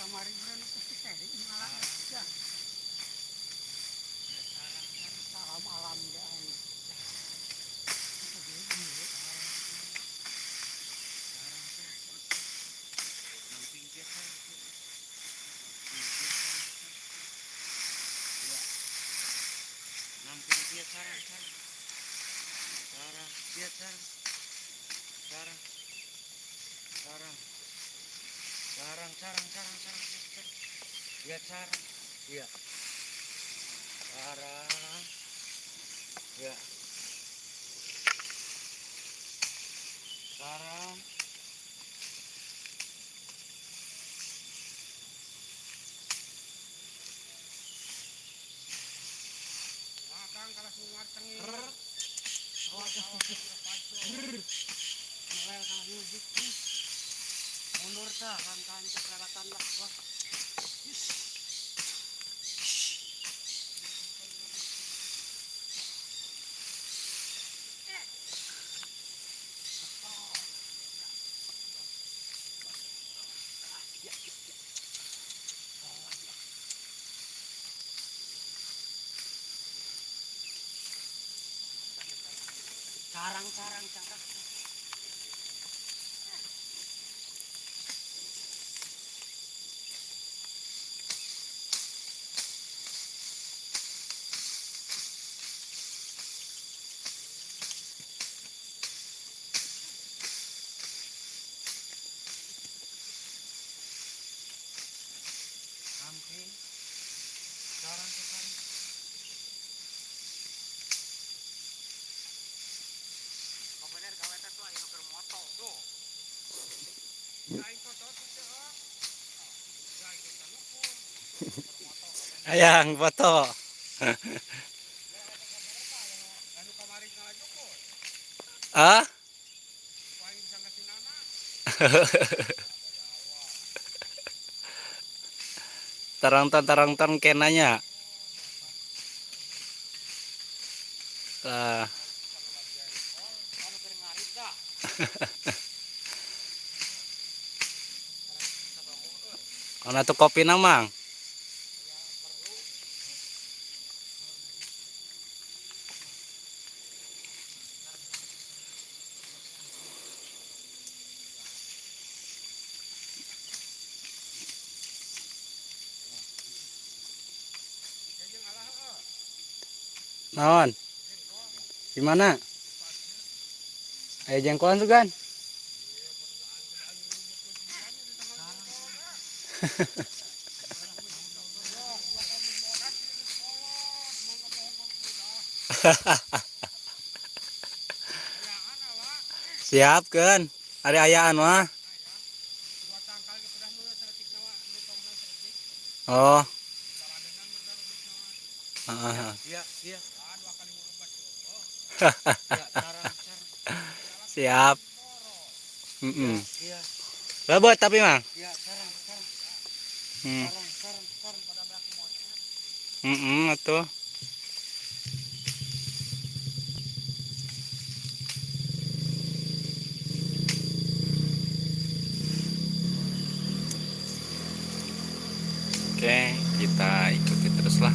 Kamari meureun pasti seri malah ya. Salam alam ge aing. Sarang, sarang, sarang, sarang, sarang, sarang, sarang. Lihat sarang, iya. Sarang, ya. Sarang. Akang kalah sungar cengir. Melel kana musik. Mundur tah rangkaan kekelewatan lah. Wah. Sarang-sarang cangkak. Samping. Sarang ke sarang. Bener gawe teh tuh aya nu keur moto tuh. Aing foto tuh teh. Ya aing teh ngukur. Ayang foto. Anu kamari ngalajukur. Ah? Aing bisa ngasinana. Tarangtan tarangtan kenanya. Tah. Anu keur ngarit dah. Kana tuh kopi na, Mang? Naon? Gimana? Ayo jengkolan sugan. Siap kan? Ari ayaan mah. Oh. Heeh. Iya, iya. Ya, sarang, sarang. Siap. Heeh. Iya, Lebet tapi mah. iya, sarang, sarang. Sarang, sarang, sarang. Heeh, atuh. Oke, kita ikuti terus lah